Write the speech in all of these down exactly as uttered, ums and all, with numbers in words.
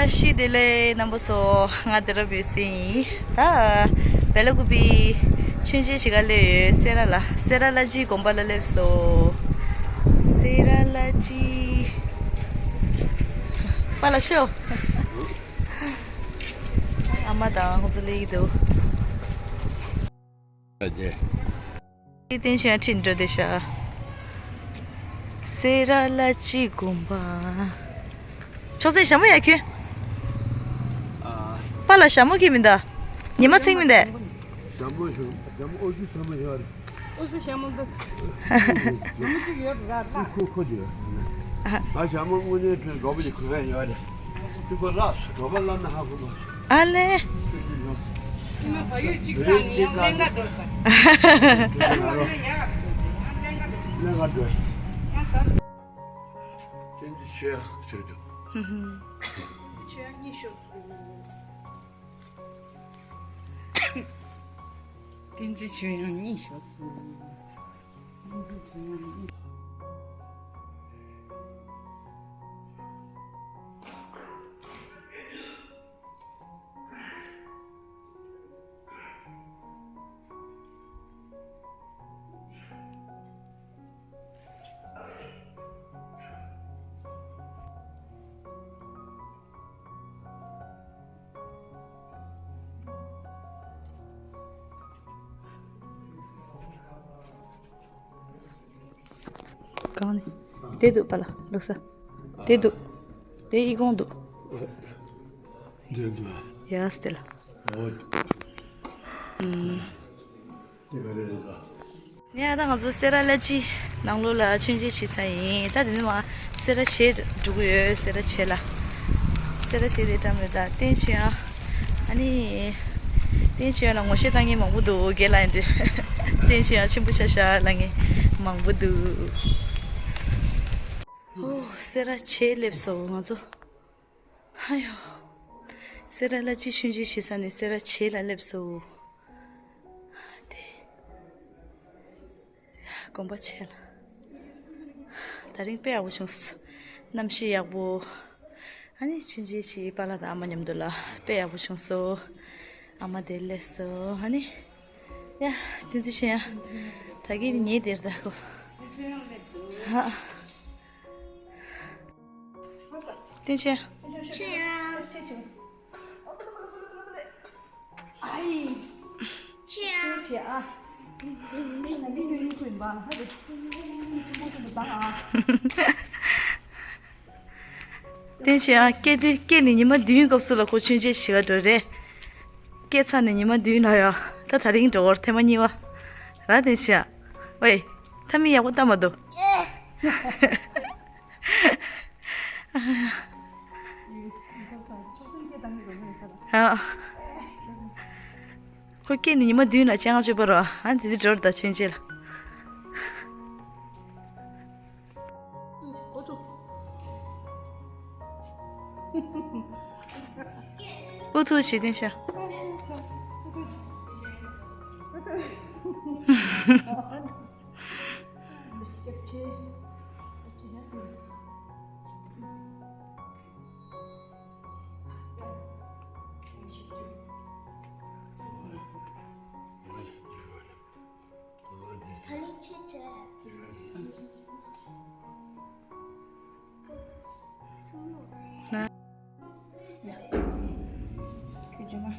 བཀྲ་ཤིས་བདེ་ལེགས་རྣམ་པ་ཚོ། ང་སྡེ་ར་བུས་སེ་ཡིན། ད་བེ་ལ་ཀུ་པི་མཆོད་མཇལ་བྱེད་ག་སླེབས་ཡོད། སེ་ར་ལ། སེ་ར་བླ་སྤྱིའི་དགོན་པ་ལ་སླེབས་སོང་། སེ་ར་བླ་སྤྱི། པཱ་ལགས་ཤོག་ཨ་མ་དང་ཁོང་ཚོ་སླེབས་ཀྱི་འདུག་རྗེ། བསྟན་ཆོས་ཁྲིད་འགྲོ་བསྡད་ཤག་སེ་ར་བླ་སྤྱིའི་དགོན་པ། ཅོག་ཙེ་ཞྭ་མོ་ཡར་ཁྱོན། པཱ་ལགས་ཞྭ་མོ་ཁྱེར་མི་འདུག་ཉི་མ་ཚིག་མི་འདུག་ཞྭ་མོ་ཞྭ་མོ་ཞྭ་མོ་ཨུ་ཚུགས་ཞྭ་མོ་ཞྭ་རེད། ཨུ་ཚུགས་ཞྭ་མོ་འདུག་ཞྭ་མོ་གཅིག་ཡོད་ར་ར། ཁོ་ཁོ་དེ་ཡོད། ད་ཞྭ་མོ་དངོས་གནས་དྲན་འགྲོ་བ་ཡི་གོ་ཡ་ཡོད་རེད། དེ་ཁོ་ར་སུ་འགྲོ་བ་ལབ་ན་ཧ་གོ་མ་སོང་། ཨ་ལེ། ཉི་མ་བ་ཡོད་གཅིག་དང་ཡང་ལེན་ག་འགྲོ་ད། ལེན་ག་འགྲོ། ཡང་ད། བསྟན་འཛིན་ཆོས་ཡང་ཆོས་ཀྱང་། ཆོས་ཡང་གཉིད་ཤོར་སོང་། བསྟན་འཛིན་ཆོས་ཡང་གཉིད་ཤོར་སོང་། བསྟན་འཛིན་ཆོས་ཡང་གཉིད། གང་ནས། དེ་འདུག་པཱ་ལགས་ལུག་ས། དེ་འདུག་དེ་ཨི་ཁུང་འདུག་འདི་འདུག་ཡ་སྟེ་ལ། འོ། ཨུམ། དེ་ག་རེ་རེད་ད། ཡ་ད་ང་ཚོ་སེ་ར་བླ་སྤྱི་ནང་ལོགས་ལ་མཆོད་མཇལ་བྱེད་ས་ཡིན། ད་དེ་ནས་མར་སེ་ར་བྱེས་འགྲོ་གི་ཡོད། སེ་ར་བྱེས་ལ། སེ་ར་བྱེས་དེ་འགྲམ་རེད་ད། བསྟན་ཆོས་ཡང་། ཨ་ནི། བསྟན་ཆོས་ཡང་ལ་ངོ་ཤེས་བཏང་མཁན་མང་པོ་འདུག་རྒན་ལགས་འདྲ། བསྟན་ཆོས་ཡང་ཆེན་པོ་ཆགས་ཤག་ལབ་མཁན་མང་པོ་འདུག་ཨོ། སེ་ར་བྱེས་སླེབས་སོང་ང་ཚོ། ཧ་ཡོ། སེ་ར་བླ་སྤྱི་མཆོད་མཇལ་བྱེད་ས་ནས་སེ་ར་བྱེས་ལ་སླེབས་སོང་། དེ། དགོན་པ་ཕྱེད་ལ། ད་རིང་དཔེ་ཡག་པོ་བྱུང་སོང་། གནམ་གཤིས་ཡག་པོ། ཨ་ནི་མཆོད་མཇལ་བྱེད་པཱ་ལགས་དང་ཨ་མ་མཉམ་དུ་ལ་དཔེ་ཡག་པོ་བྱུང་སོང་། ཨ་མ་དེར་སླེབས་སོང་ཨ་ནི། ཡ། བསྟན་འཛིན་ཆོས་ཡང་། ད་གིན་ནི་ངའི་དེར་ད་ཁོ། ཧ། བསྟན་ཆོས། ཆོས་ཡང་། ཨའི། ཆོས་ཡང་། ཆོས་ཆེ་ཨ། མི་ན་མི་ཡོད་ཡོད་ཁོ་ཡིན་པ་ཧ་རེ། ཆེན་པོ་ཆེན་པོ་བཏང་ཨ། བསྟན་ཆོས་ཨ། སྐད་དེ་སྐད་ནི་ཉི་མ་བདུན་སྐབས་སུ་ལ་ཁོ་མཆོད་མཇལ་བྱེད་ག་འགྲོ་རེད། སྐད་ཚར་ནས་ཉི་མ་བདུན་ལ་ཡ། ད་ད་རིང་འགྲོ་བར་ཐེངས་མ་གཉིས་པ། ར་བསྟན་ཆོས་ཨ། ཝེ། ད་མི་ཡག་པོ་ལྟ་མ་འདུག་ཨ། ཁོ་སྐད་ནི་ཉི་མ་བདུན་ལ་སྤྱང་ང་གཅོད་པ་རོ། ཨ་འདི་འདི་འགྲོ་ར་ད་མཆོད་མཇལ་ལ། ཨུ་ཐུག་བྱེད་དུས་ཤ། ད་ལན་ཆེ་ཆེ། ན། ཁྱེད་ཀྱི་མ།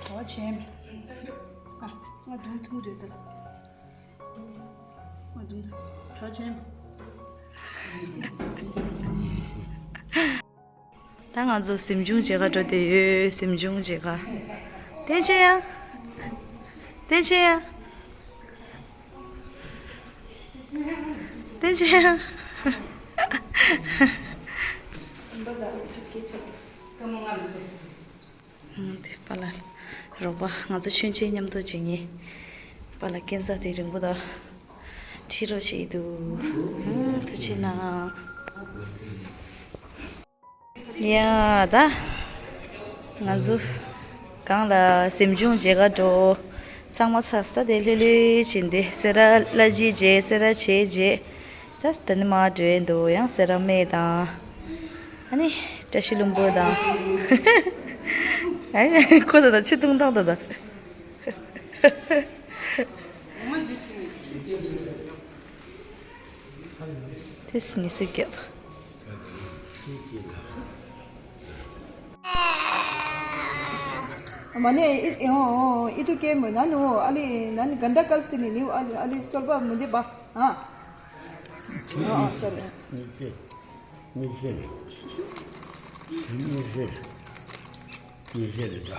གྲོགས་ཆེན། ཨ། ང་དུང་ཐུང་དུས་ད། ང་དུང་། གྲོགས་ཆེན། ད་ང་ཚོ་གཟིམ་ཆུང་མཇལ་ག་འགྲོ་བསྡད་ཡོད། གཟིམ་ཆུང་མཇལ་ག་བསྟན་ཆོས་ཡང་། བསྟན་ཆོས་ཡང་། བསྟན་ཆོས་ཡང་། དེ་པཱ་ལགས་རོགས་པ་ང་ཚོ་མཆོད་མཇལ་མཉམ་དུ་བྱེད་མཁན་པཱ་ལགས་སྐས་འཛེག་དེ་རིང་པོ་དང་ཁྲིད་རོགས་བྱེད་འདུག་ཐུགས་རྗེ་གནང་། ཡ་ད། ང་ཚོ་གང་ལ་གཟིམ་ཆུང་མཇལ་ག་འགྲོ། ཚང་མ་ཚར་ས་དེ་ལྷོད་ལྷོད་བྱས་འདི་སེ་ར་བླ་སྤྱི་མཇལ། སེ་ར་བྱེས་མཇལ། ད་ད་ནི་མར་འགྲོ་ཡས་འདུག་ཡང་སེ་ར་སྨད་དང་། ཨ་ནི་བཀྲ་ཤིས་ལྷུན་པོ་དང་། ཨ་ཁོ་ད་ད་ཆུ་འཐུང་སྟངས་ད་ད། དེ་སི་ནི་སི་རྒྱབ། མ་ནེ་ཨི་ཨི་ཨོ་ཨི་ཏུ་ཀེ་མོ་ན་ནུ་ཨ་ལི་ན་ནི་གན་ད་ཀལ་སི་ནི་ནི་ཨ་ལི་ཨ་ལི་སོལ་བ་མུ་འདི་བ་ཨ། ཨ་ཨ་སོ་རི། ཉི་ཤུ། ཉི་ཤུ་རེད། ཉི་ཤུ་རེད། ཉི་ཤུ་རེད་ད།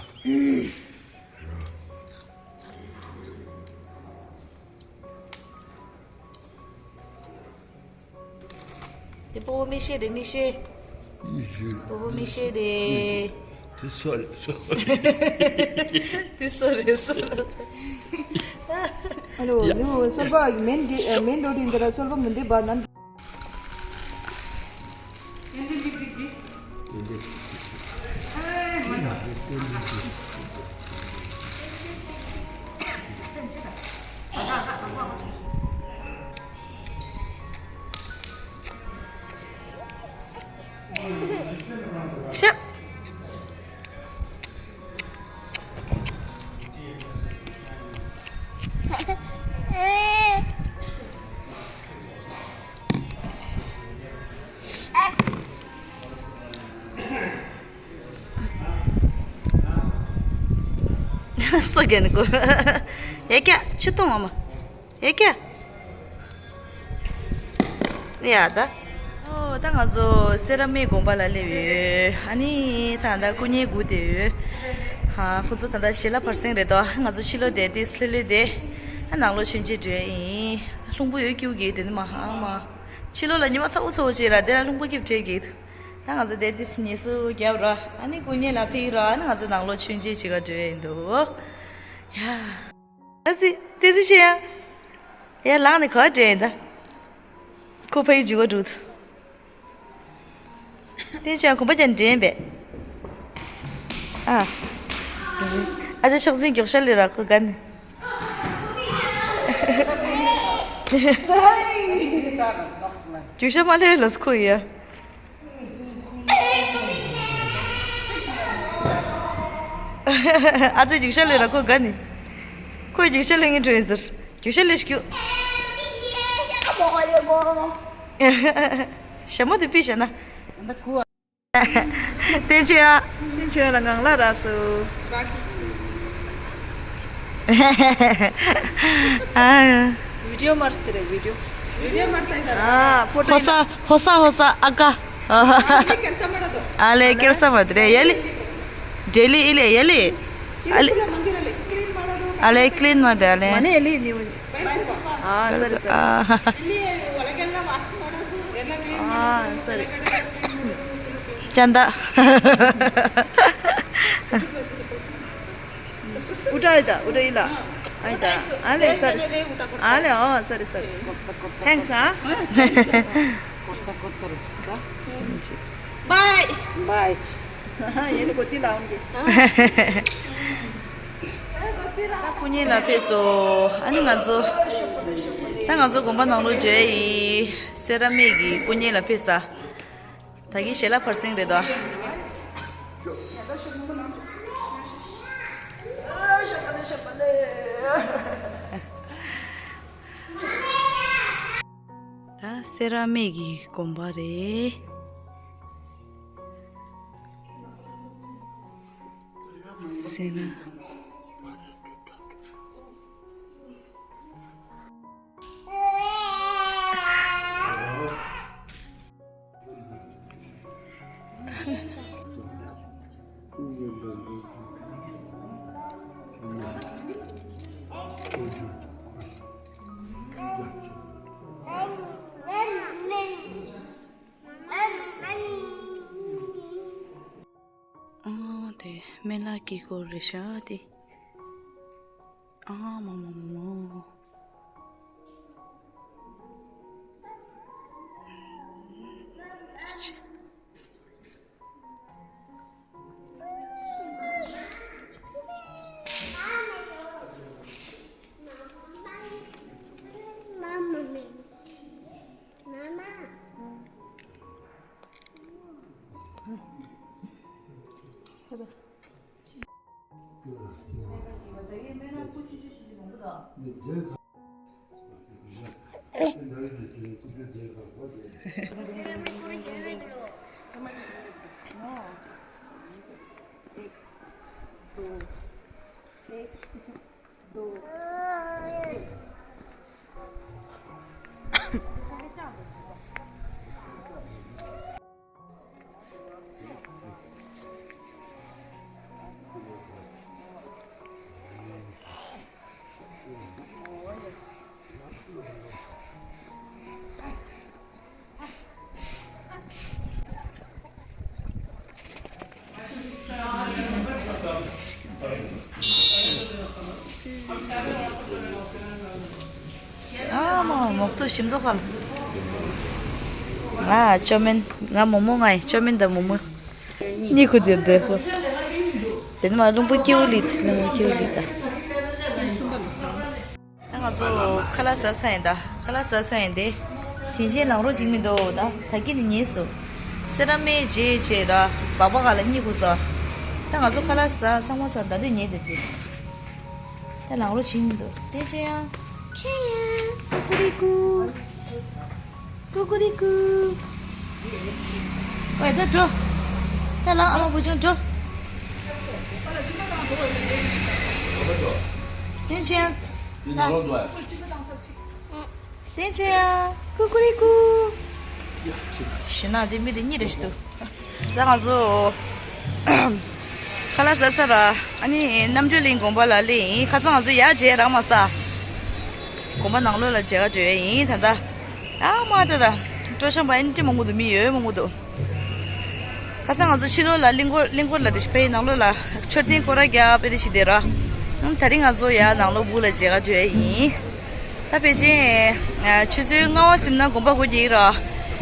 དེ་སྤོ་བོ་མིག་ཤེལ་རེད་མིག་ཤེལ། ཉི་ཤུ། སྤོ་བོ་མིག་ཤེལ་རེད། དེ་སོ་རེད་སོ། དེ་སོ་རེད་སོ། ཨ་ལོ་ཡ། ནུ་སོལ་བ་མེན་གི་མེན་རོ་ཏི་འདི་ར་སོལ་བ་མུ་འདི་བ་ནན། ཤ། སོ་རྒྱན་གོ། ཡ་ཀྱ་ཆུ་གཏོང་བ་མ། ཡ་ཀྱ། ཡ་ད། ཨོ་ད་ང་ཚོ་སེ་ར་སྨད་དགོན་པ་ལ་སླེབས་ཡོད། ཨ་ནི་ད་ལྟ་སྐུ་ཉིད་སྒུག་བསྡད་ཡོད། ཧ་ཁོ་ཚོ་ད་ལྟ་ཞལ་ལག་བར་གསེང་རེད་དོ། ང་ཚོ་ཕྱི་ལོགས་བསྡད་དེ་ལྷོད་ལྷོད་བསྡད། ཨ་ནང་ལོགས་མཆོད་མཇལ་འགྲོ་ཡ་ཡིན། ལྷུང་པོ་ཡོད་སྐྱིད་གི་དེ་ནི་མ་ཧ་མ། ཕྱི་ལོགས་ལ་ཉི་མ་ཚ་བོ་ཚ་བོ་ཅིག་ལ་དེ་ལ་ལྷུང་པོ་སྐྱིད་བྲལ་གི། ད་ང་ཚོ་བསྡད་དེ་ཉལ་ས་རྒྱབ་ར། ཨ་ནི་སྐུ་ཉིད་ལ་ཕེབས་ར། ཨ་ནི་ང་ཚོ་ནང་ལོགས་མཆོད་མཇལ་བྱེད་ག་འགྲོ་ཡ་ཡིན་འདུག་ཡ། ཨ་ཙི། ཏེ་ཙི་ཤེ་ཡ། ཡ་ལངས་ནས་ག་པར་འགྲོ་ཡིན་ད། ཁོ་ཕ་ཡི་འཇུག་ག་འགྲོ། ཏེ་ཙི་ཤེ་ཡ་གོམ་པ་རྒྱག་འདྲེན་པས། ཨ། ཨ་ཅག་ཤོག་འཛིན་མགྱོགས་ཤ་ལས་ར་ཁོ་དགའ་ནི། རྒྱུག་ཤ་མ་ལས་ལོས་ཁོ་ཡ། ཨ་ཅག་རྒྱུག་ཤ་ལས་ར་ཁོ་དགའ་ནི། ཁོས་རྒྱུག་ཤ་ལས་ངས་འགྲོ་ཡིན་ཟེར། རྒྱུག་ཤ་ལས་རྒྱུག་ཞྭ་མོ་དེ་ཕུད་བཞག་ན། ཏེ་ཙི་ཤེ་ཡ། ཏེ་ཙི་ཤེ་ཡ་ལ་ངང་ལ་རག་སོ། ཨ། བི་ཌི་ཡོ་མར་སྟེ་རེད་བི་ཌི་ཡོ། བི་ཌི་ཡོ་མར་ཏང་ད་ར། ཧོ་ས་ཧོ་ས་ཧོ་ས་ཨ་ཀ། ཨ་ལེ་ཀེལ་ས་མར་ཏེ་རེད་ཡ་ལེ། ཌེ་ལི་ཨི་ལེ་ཡ་ལེ། ཨ་ལེ། ཨ་ལེ་ཀླིན་མར་ཏེ་ཨ་ལེ། མ་ནེ་ལི་ནི། ཨ་སོ་རི་སོ་རི། ཨ་སོ་རི། ཅན་ད། ཨུ་ཏྲ་ཡི་ད་ཨུ་ཏྲ་ཡི་ལ། ཨ་ཡི་ད། ཨ་ལེ་སོ་རི་སོ་རི། ཨ་ལེ་ཨོ་སོ་རི་སོ་རི། ཐེངས་ཨ། བའི། བའི། ཡེ་ནི་གོ་ཏི་ལ་འོང་གི། ད་སྐུ་ཉིད་ལ་ཕེབས་སོ། ཨ་ནི་ང་ཚོ། ད་ང་ཚོ་དགོན་པ་ནང་ལོགས་འགྲོ་ཡི། སེ་ར་སྨད་ཀྱི་སྐུ་ཉིད་ལ་ཕེབས་ས། ད་གིན་ཞལ་ལག་བར་གསེང་རེད་དོ། ད་སེ་ར་སྨད་ཀྱི་དགོན་པ་རེད། སེ་ར། ཨ་དེ་སྨན་བླ་དཀྱིལ་འཁོར་རེད་ཤག་དེ། ཨ་མ་མ་མ། ཨ་མ་མོག་ཚོ་ཞིམ་མདོག་ཁ་ལ། ང་ཅོ་མིན། ང་མོ་མོ། ང་ཡི་ཅོ་མིན་དང་མོ་མོ། གཉིས་ཁུ་དེར་བསྡད་ཁོ། དེ་ནི་མ་རླུང་བུ་སྐྱེ་བོ་ལི་ཐི། རླུང་བུ་སྐྱེ་བོ་ལི་ད། ད་ང་ཚོ་ཁ་ལག་ཟ་ས་ཡིན་ད། ཁ་ལག་ཟ་ས་ཡིན་དེ། དྲིན་ཆེན་ལང་རོ་ཅིག་མི་འདུག་ད་ད་གི་ནི་ཉེས་སོ། སེ་ར་མེ་རྗེས་བྱས་ར་སྦག་སྦག་ག་ལ་གཉིས་ཁུ་ཟ། ད་ང་ཚོ་ཁ་ལག་ཟ་ཚང་མ་ཟ་ད་དུས་ཉེས་དེ་དེ། ད་ལང་རོ་ཅིག་མི་འདུག་དེ་ཆེ་ཡང་། ཆེ་ཡང་། ཀུ་ཀུ་རི་ཀུ། ཀུ་ཀུ་རི་ཀུ། ཝེ་ད་འགྲོ། ད་ལང་ཨ་མ་བུ་ཆུང་འགྲོ། དེ་ཆེ་ཡང་། དེ་ཆེ་ཡང་། ཀུ་ཀུ་རི་ཀུ། ཞི་ན་དེ་མི་དེ་གཉིས་རེ་ཞིག་འདུག་ད་ང་ཚོ་ཁ་ལག་ཟ་ཚར་ར། ཨ་ནི་རྣམ་གྲོལ་གླིང་དགོན་པ་ལ་སླེབས་ཡིན། ཁ་སང་ང་ཚོ་ཡར་མཇལ་རག་མ་སོང་། དགོན་པ་ནང་ལོགས་ལ་མཇལ་ག་འགྲོ་ཡ་ཡིན་ད་ལྟ། ཨ་མ་ད་ད། སྤྲོ་འཆམ་པ་ཨ་ནི་ཏི་མང་པོ་འདུག་མི་ཡོད་མང་པོ་འདུག་ཁ་སང་ང་ཚོ་ཕྱི་ལོགས་ལ་གླིང་སྐོར། གླིང་སྐོར་ལ་དེ་ཕའི་ནང་ལོགས་ལ་མཆོད་རྟེན་སྐོར་ར་རྒྱབ་པའི་རེ་ཞིག་བསྡད་ར། ཨང་། ད་རིང་ང་ཚོ་ཡར་ནང་ལོགས་སྦུག་ལ་མཇལ་ག་འགྲོ་ཡ་ཡིན། ད་ཕལ་ཆེར་ཆུ་ཚོད་ལྔ་པ་ཟིན་ན་དགོན་པ་སྒོ་རྒྱག་གི་ར།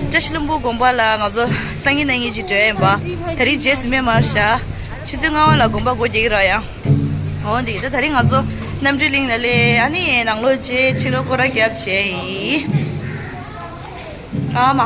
བཀྲ་ཤིས་ལྷུན་པོ་དགོན་པ་ལ་ང་ཚོ་སང་ཉིན་གནངས་ཉིན་ཅིག་འགྲོ་ཡ་ཡིན་པ། ད་རིང་མཇལ་ཟིན་མེད་མ་རེད་ཤག་ཆུ་ཚོད་ལྔ་པ་ལ་དགོན་པ་སྒོ་རྒྱག་གི་ར་ཡ། འོ་འདི་ད་ད་རིང་ང་ཚོ་རྣམ་གྲོལ་གླིང་ལ་སླེབས། ཨ་ནི་ནང་ལོགས་མཇལ། ཕྱི་ལོགས་སྐོར་ར་རྒྱབ་བྱས་ཡིན། ཨ་མ།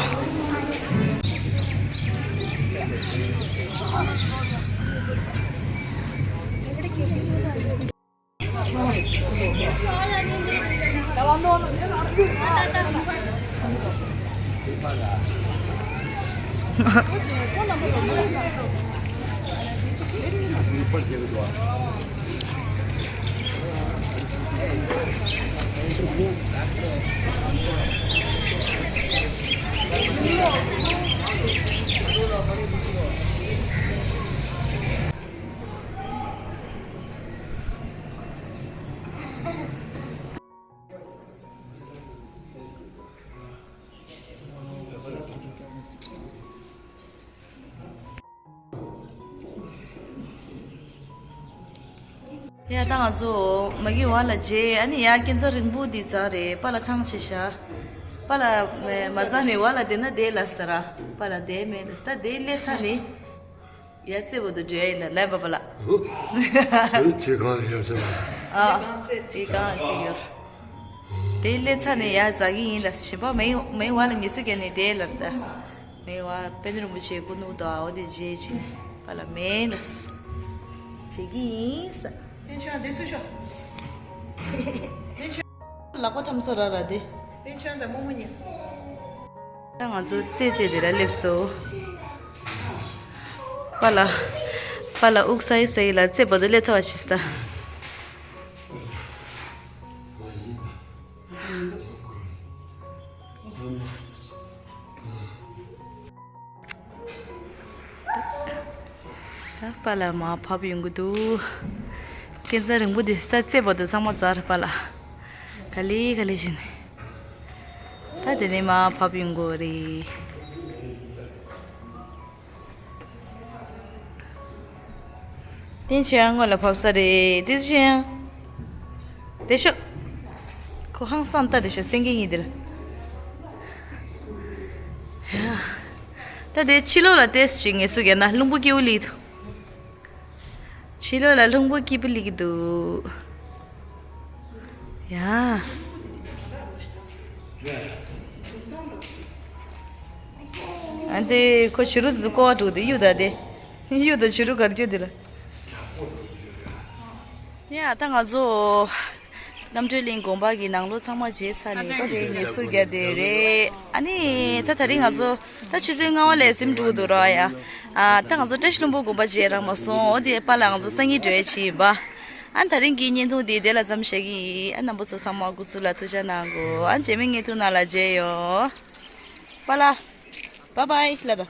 ཡ་ད་ང་ཚོ་མ་གི་བ་ལ་མཇལ། ཨ་ནི་ཡ་སྐས་འཛེག་རིང་པོ་འདི་འཛེགས་རེད། པཱ་ལགས་ཐང་ཆད་ཤག་པཱ་ལགས་མ་འཛེགས་ནས་བ་ལ་བསྡད་ན་བསྡད་ལབ་སོང་ད་ར། པཱ་ལགས་བསྡད་མེད་ལབ་སོང་། ད་དེ་སླེབས་ཚར་ནས། ཡ་རྩེ་བོ་དུ་འགྲོ་ཡ་ཡིན་ལ་ལབ་པ་ལ། ཨོ། དེ་ཅི་གང་ལ་ཡོད་ཟེར་བ། ཨ། ཅི་གང་ཅི་ཡོད། དེ་སླེབས་ཚར་ནས་ཡ་འཛེག་གི་ཡིན་ལ། གཞན་པ་མའི་མའི་བ་ལ་ཉི་ཟེར་གྱི་ནས་དེ་ལབ་ད། མའི་བ་དཔལ་ལྡན་རིན་པོ་ཆེའི་སྐུ་སྣུར་དོ་ཨ་འོ་དེ་རྗེས་ཕྱིན་པ་ལ་མེད་ལ། བྱེད་ཀྱི་ཡིན་ས། དེ་ཆོག་དེ་སུ་ཤོག་ལག་པ་འཐམ་ས་ར་ར་དེ། དེ་ཆོག་ད་རྨོ་མོ་ཉེས། ད་ང་ཚོ་རྩེད་རྩེད་དེ་ལ་སླེབས་སོང་། པཱ་ལགས། པཱ་ལགས་དབུགས་སའི་སའི་ལ་རྩེ་བར་དུ་སླེབས་ཐུབ་པ་བྱས་སོང་ད། ད་པཱ་ལགས་མར་བབས་ཡོང་གི་འདུག་སྐས་འཛེག་རིང་པོ་དེ་ས་རྩེ་བར་དུ་ཚང་མ་འཛེགས་རེད་པཱ་ལགས། ག་ལེ་ག་ལེ་བྱས་ནས། ད་དེ་ནས་མར་བབས་ཡོང་གི་རེད། དེ་ཆེ་ཡང་སྔོན་ལ་བབས་ས་རེད། དེ་ཆེ་ཡང་། དེ་ཤོག་ཁོ་ཧང་སང་ལྟ་དེ་ཤོག་སེང་གེ་གཉིས་དེ་ལ། ཡ། ད་དེ་ཕྱི་ལོགས་ལ་ཏོག་ཙམ་ངལ་གསོ་རྒྱག་ན་རླུང་བུ་སྐྱིད་པོ་སླེབས་འདུག་ཕྱི་ལོགས་ལ་རླུང་བུ་སྐྱིད་པོ་སླེབས་ཀྱི་འདུག་ཡ། ཨ་འདི་ཁོ་བྱུ་རུ་འདི་ཀོ་བ་དྲུག་འདི་གཡུ་ད་དེ། གཡུ་ད་བྱུ་རུ་གར་རྒྱུ་འདི་ལ། ཡ་ད་ང་ཚོ་ རྣམ་གྲོལ་གླིང་དགོན་པ་གི་ནང་ལོགས་ཚང་མ་མཇལ་ཚར་ནས་ད་དེ་ཉི་ཤུ་བརྒྱ་དེ་རེད། ཨ་ནི་ད་དེ་རིང་ང་ཚོ་ད་ཆུ་ཚོད་ལྔ་པ་ལ་གཟིམ་འགྲོ་གི་འདུག་ར་ཡ། ཨ་ད་ང་ཚོ་བཀྲ་ཤིས་ལྷུན་པོ་དགོན་པ་མཇལ་རག་མ་སོང་། འོ་དེ་པཱ་ལགས་ང་ཚོ་སང་ཉིན་འགྲོ་ཡ་ཆེད་ཡིན་པ། ཨ་ད་རིང་གི་བརྙན་ཐུང་དེ་དེ་ལ་མཚམས་བཞག་གི་ཡིན། ཨ་རྣམ་པ་ཚོ་ཚང་མ་སྐུ་གཟུགས་ལ་ཐུགས་ཅག་གནང་དགོས། ཨ་རྗེས་མའི་བརྙན་ཐུང་ནང་ལ་མཇལ་ཡོང་། པཱ་ལགས། བཱའི་བཱའི་ལབ་དང་།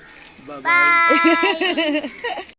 བཱའི་བཱའི།